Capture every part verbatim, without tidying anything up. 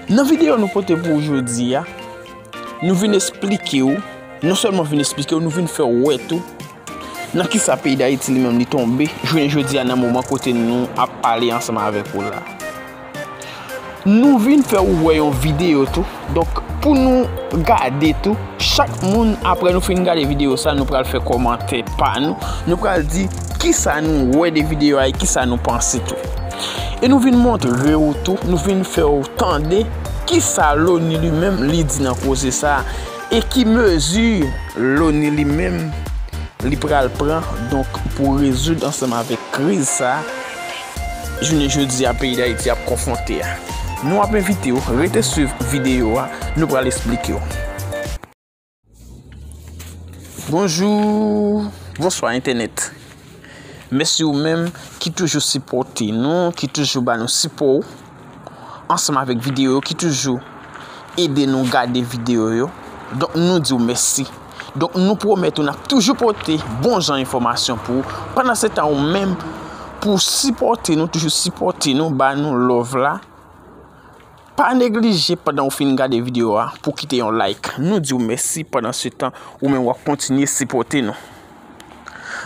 Nan videyo nou pote pou ou jodi a, nou vin esplike w, non sèlman vin esplike w, nou vin fè w wè tou nan kisa peyi Dayiti li menm li tonbe jounen jodi a nan moman kote nou ap pale ansanm avèk ou la. Nou vin fè ou wè yon videyo tou. Donk, pou nou gade tou, chak moun, apre nou fin gade videyo sa, nou pral fè kòmantè pa nou. Nou pral di kisa nou wè de videyo a e kisa nou panse tou. E nou vin montre ou tou, nou vin fè ou tande kisa Loni li menm li di nan koze sa a, e ki mezi Loni li menm li pral pran, donk, pou rezoud ansanm avèk kriz sa a, jounen jodi a, peyi Dayiti ap konfwonte a. Nou ap envite w rete swiv videyo a, nou pral esplike w. Bonjou, bonswa entènèt. Mèsi ou menm ki toujou sipòte nou, ki toujou ba nou sipò w ansanm avèk videyo yo, ki toujou ede nou gade videyo yo. Donk, nou di w mèsi. Donk, nou pwomèt ou n ap toujou pote bon jan enfòmasyon pou ou. Pandansetan, ou menm, pou w sipòte nou, toujou sipòte nou, ba nou love la, pa neglije pandan w fin gade videyo a pou w kite yon like. Nou di w mèsi pandansetan, ou menm w ap kontinye sipòte nou.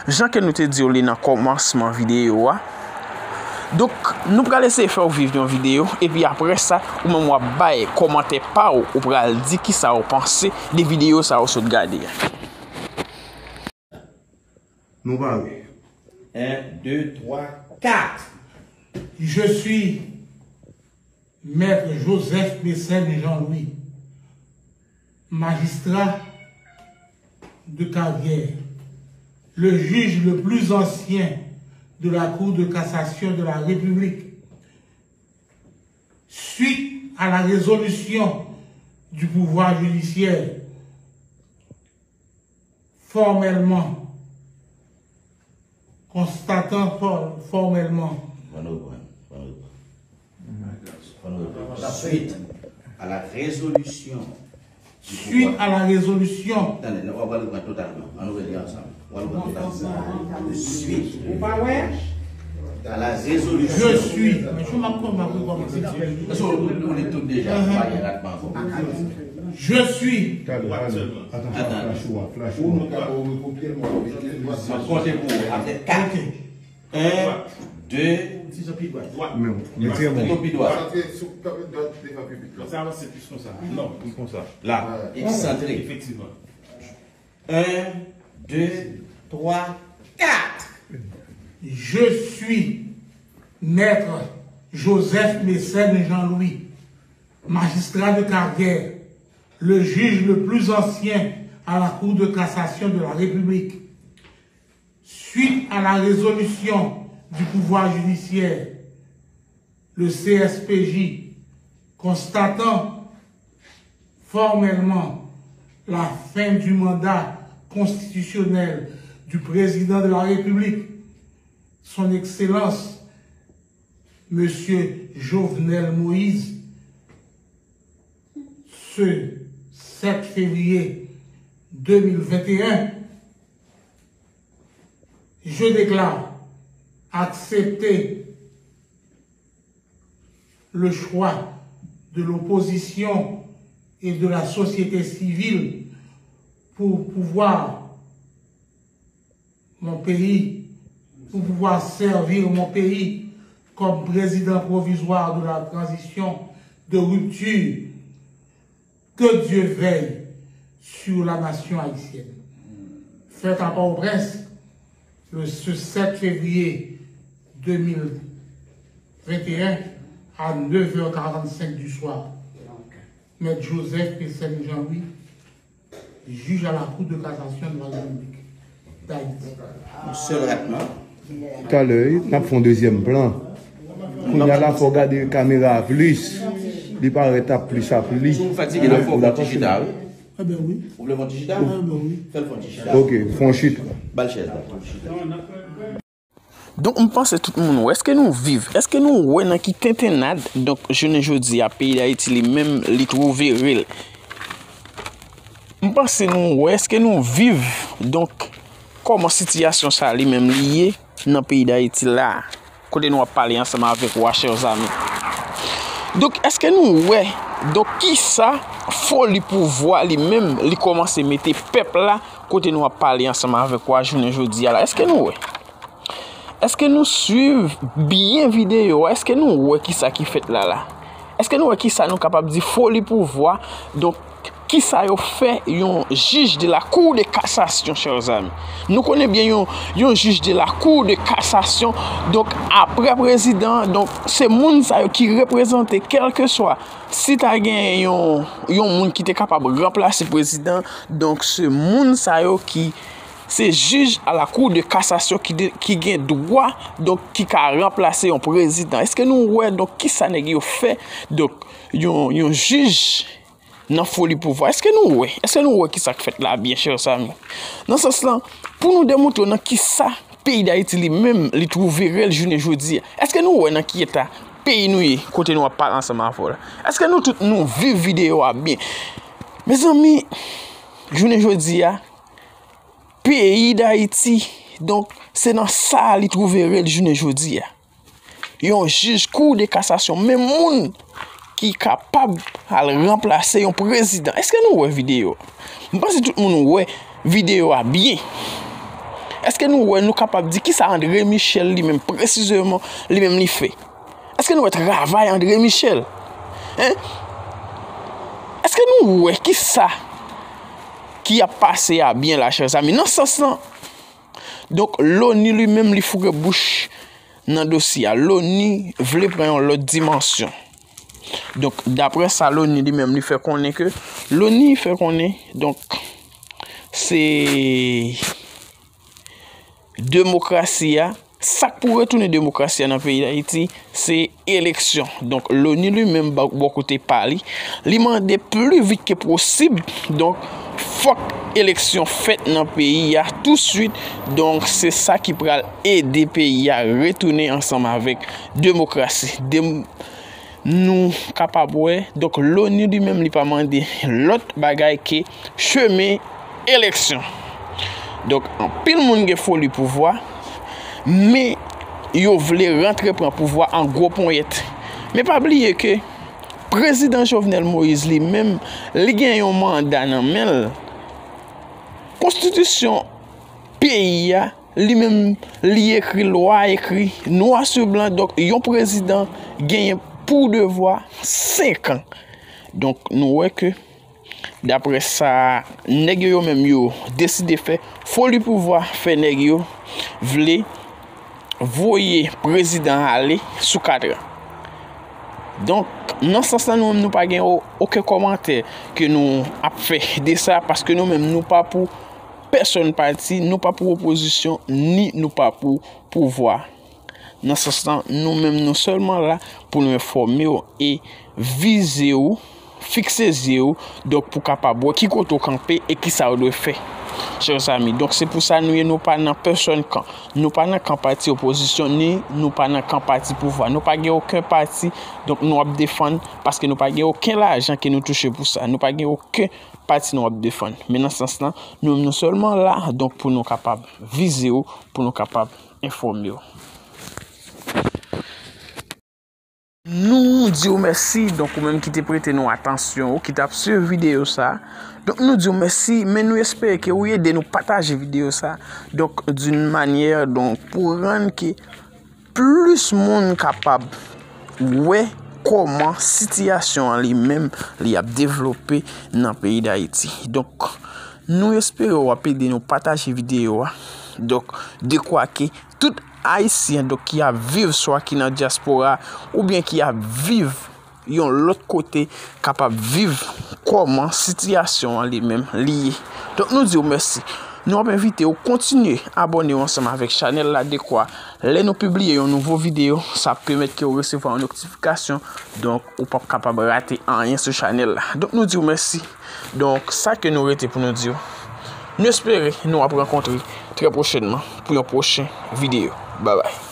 Jan ke nou te di w li nan kòmansman videyo a. Donk, nou pral eseye fè w viv yon videyo, epi apre sa, ou menm w ap bay kòmantè pa w, ou pral di kisa w panse de videyo sa w sot gade a. Nou pare. Un, deux, trois, quatre. Je suis Maître Joseph Mécène Jean-Louis, magistrat de carrière, le juge le plus ancien de la Cour de cassation de la République, suite à la résolution du pouvoir judiciaire, formellement, constatant for- formellement. Fò nou reprann, fò nou reprann. Fò nou reprann. Suite à la résolution du pouvoir. Suite à la résolution. Tande, nou pral reprann totalman. Ann nou rele ansanm. Pral reprann totalman. Suite. Ou pa wè? À la résolution. Je suis. Men chou m ap konn m ap rekòmanse. Èske ou, ou li tout deja? Ou pa gen ratman ankò? Je suis. Talè, talè. Atann, flash ou a, flash ou a. Ou nou ka rekopye l, mwen repete l. M ap konte pou ou. Apre kat. Ok. Un, deux. Ti jan pi dwat. Dwat. Men, men trè bon. Pi dwat. Santre sou, devan piblik la. Sa avanse plis konsa. Non, plis konsa. La. Eksantre. Efektivman. Un, deux, trois, quatre. Je suis Maître Joseph Mécène Jean-Louis, magistrat de carrière, le juge le plus ancien à la Cour de cassation de la République. Suite à la résolution du pouvoir judiciaire, le C S P J, constatant formellement la fin du mandat constitutionnel du président de la République, son Excellence, Monsieur Jovenel Moïse, ce sept février deux mille vingt et un, je déclare accepter le choix de l'opposition et de la société civile pour pouvoir mon pays, pour pouvoir servir mon pays comme président provisoire de la transition de rupture. Que Dieu veille sur la nation haïtienne. Fèt à Port-au-Prince, le, ce sept février deux mille vingt et un, à neuf heures quarante-cinq du soir. Maître Joseph Mécène Jean-Louis, juge à la Cour de cassation de la République d'Haïti. Yon sèl ratman. Talè, n ap fè yon dezyèm plan. Kounye a la, fò w gade kamera a plis. Li parèt ap plis a plis. Si w fatige, n ap fè yon ti chita, wi. Ebyen, wi. Ou vle fè yon ti chita? Ebyen, wi. Fè l fè yon ti chita. Ok, fè yon chita. Ba l chèz la. Donk, m panse tout moun wè. Èske nou viv? Èske nou wè nan ki tentennad, donk, jounen jodi a, peyi Dayiti li menm, li twouve l? M panse nou wè, èske nou viv, donk, kòman sitiyasyon sa li menm li ye nan peyi Dayiti la, kote nou ap pale ansanm avèk ou a, chè zanmi. Donk, èske nou wè, donk, kisa foli pouvwa li menm, li kòmanse mete pèp la kote nou ap pale ansanm avèk ou a jounen jodi a la? Èske nou wè? Èske nou swiv byen videyo a? Èske nou wè kisa ki fèt la la? Èske nou wè kisa nou kapab di foli pouvwa? Donk, kisa yo fè yon jij de la Cour de cassation, chers amis? Nou konnen byen yon, yon jij de la Cour de cassation, donk, apre prezidan, donk, se moun sa yo ki reprezante, kèlkeswa si ta gen yon, yon moun ki te kapab ranplase prezidan, donk, se moun sa yo ki se jij a la Cour de cassation ki, de, ki gen dwa, donk, ki ka ranplase yon prezidan. Èske nou wè, donk, kisa nèg yo fè, donk, yon, yon jij nan foli pouvwa? Èske nou wè? Èske nou wè kisa k fèt la byen, chers amis? Nan sans lan, pou nou demontre w nan kisa peyi Dayiti li menm, li twouve rèl jounen jodi a. Èske nou wè nan ki eta peyi nou ye, kote nou ap pale ansanm avè w la? Èske nou tout nou viv videyo a byen? Mezanmi, jounen jodi a, peyi Dayiti, donk, se nan sa li twouve rèl jounen jodi a. Yon jij Cour de cassation, menm moun ki kapab al ranplase yon prezidan. Èske nou wè videyo? M panse tout moun wè videyo a byen. Èske nou wè, nou kapab di kisa André Michel li menm presizeman, li menm li fè? Èske nou wè travay André Michel? Hein? Èske nou wè kisa ki ap pase a byen la, chers amis? Nan sans lan, donk, Loni li menm, li foure bouch nan dosye a. Loni vle pran yon lòt dimansyon. Donk, daprè sa Loni li menm, li fè konnen ke, Loni fè konnen, donk, se demokrasi a, sa k pou retounen demokrasi a nan peyi Dayiti, se eleksyon. Donk, Loni li menm, bò, bò kote pa li, li mande pli vit ke posib, donk, fòk eleksyon fèt nan peyi a touswit. Donk, se sa ki pral ede peyi a retounen ansanm avèk demokrasi. Dem-, nou kapab wè, donk, Loni li menm, li pa mande lòt bagay ke chemen eleksyon. Donk, anpil moun gen foli pouvwa, men yo vle rantre pran pouvwa an gwo ponyèt. Men pa bliye ke prezidan Jovenel Moïse li menm, li gen yon manda nan men l. Konstitisyon peyi a, li menm, li ekri, lwa ekri, nwa sou blan, donk yon prezidan genyen pou devwa senk an. Donk, nou wè ke, daprè sa nèg yo, yo menm yo deside fè, foli pouvwa fè nèg yo vle voye prezidan ale sou kat an. Donk, nan sans lan, nou menm, nou pa gen o-, okenn kòmantè ke nou ap fè de sa, paske nou menm, nou pa pou pèsòn pati, nou pa pou opozisyon, ni nou pa pou pouvwa. Nan sans lan, nou menm, nou sèlman la pou nou enfòme w e vize w, fikse zye w, donk, pou kapab wè ki kote w kanpe e kisa w dwe fè, chers amis. Donk, se pou sa nou ye, nou pa nan pèsòn kan. Nou pa nan kan pati opozisyon, ni nou pa nan kan pati pouvwa. Nou pa gen okenn pati, donk, nou ap defann, paske nou pa gen okenn lajan ke nou touche pou sa. Nou pa gen okenn pati nou ap defann. Men nan sans lan, nou menm, nou sèlman la, donk, pou nou kapab vize w, pou nou kapab enfòme w. Nou di w mèsi, donk, ou menm ki te prete nou atansyon, ou ki t ap swiv videyo sa. Donk, nou di w mèsi, men nou espere ke ou ede nou pataje videyo sa. Donk, d'une manière, donk, pou rann ke plis moun kapab wè kòman sitiyasyon an li menm, li ap devlope nan peyi Dayiti. Donk, nou espere w ap ede nou pataje videyo a. Donk, dekwa ke tout Ayisyen, donk, ki ap viv swa ki nan dyaspora oubyen ki ap viv yon lòt kote kapab viv kòman sitiyasyon an li menm li ye. Donk, nou di w mèsi. Nou ap envite w kontinye abòne w ansanm avèk chanèl la, dekwa lè nou pibliye yon nouvo videyo, sa ap pèmèt ke w resevwa yon notifikasyon. Donk, ou p ap kapab rate anyen sou chanèl la. Donk, nou di w mèsi. Donk, sa ke nou rete pou nou di w, nou espere nou ap rankontre trè pwochènman pou yon pwochen videyo. Babay.